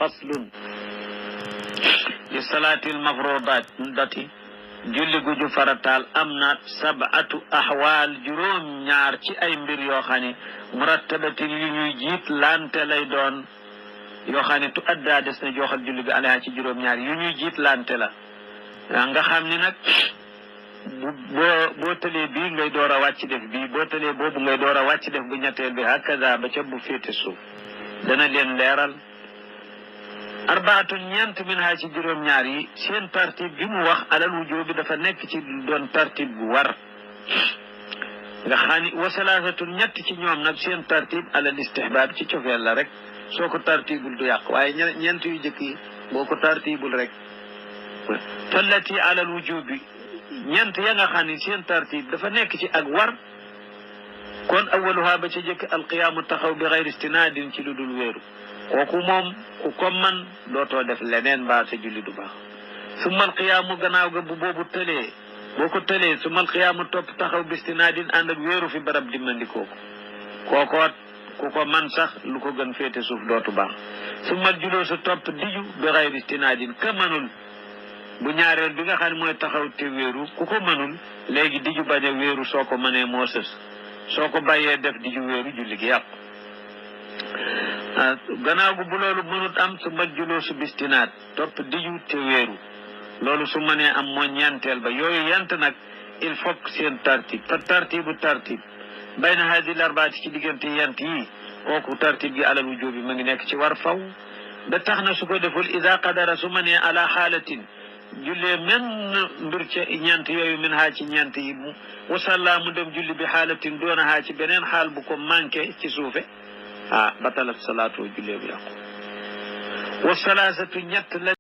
faslun li salaatil mafrodati julli gu ju farataal am na sab'atu ahwaal juróom ñaar ci ay mbir yoo xam ne murattabatin yu ñuy jiit lante lay doon yoo xam ne tu addaa des na joxal julli bi alayha ci juróom ñaar yu ñuy jiit lante la nga xam ni nag boo tëlee bii ngay door a wàcc def bii boo tëlee boobu ngay door a wàcc def bu ñetteel bi hakaza ba ca bu féete suuf dana leen leeral arbaatun ñeent min ha ci juróom ñaar yi seen tartib bi mu wax alal wujubi dafa nekk ci doon tartib gu war nga xam ni wa salaasatun ñett ci ñoom nag seen tartib alal istihbaab ci cofeel la rek soo ko tartibul du yàq waaye ñeent yu jëkk yi boo ko tartibul rek fallati alal wujubi ñeent ya nga xam ni seen tartib dafa nekk ci ak war kon awaluha ba ca jëkk alqiyaamu taxaw bi xayri istinaadin ci lu dul wéeru kooku moom ku ko man dootoo def leneen mbaa sa julli du baax summa alqiyaamu gannaaw ga bu boobu tëlee boo ko tëlee summa alqiyaamu topp taxaw bi istinaadin ànd ak wéeru fi barab dimmandikoo ko kookoot ku ko man sax lu ko gën féete suuf dootu baax summa aljuloosu topp diju bi xayri istinaadin ka manul bu ñaareel bi nga xam ne mooy taxaw te wéeru ku ko mënul léegi diju bañ a wéeru soo ko mënee moo sës soo ko bàyyee def diju wéeru julli gi yàqu gannaaw gu bu loolu mënut am su majjuloo su bistinaat topp diju te wéeru loolu su mënee am moo ñeenteel ba yooyu yent nag il faut que seen tartib fa tartibu tartib bayna hadi larbaati ci diggante yent yi kooku tartib gi alal wujubi ma ngi nekk ci war faw ba tax na su ko deful ida qadara su mënee ala xaalatin jullee men mbir ca ñeent yooyu min haa ci ñeent yi mu wasalla mu dem julli bi xaalatin doona haa ci beneen xaal bu ko manqué ci suufe batalat salaatu jullee bu yàqu wa salaasatu ñett la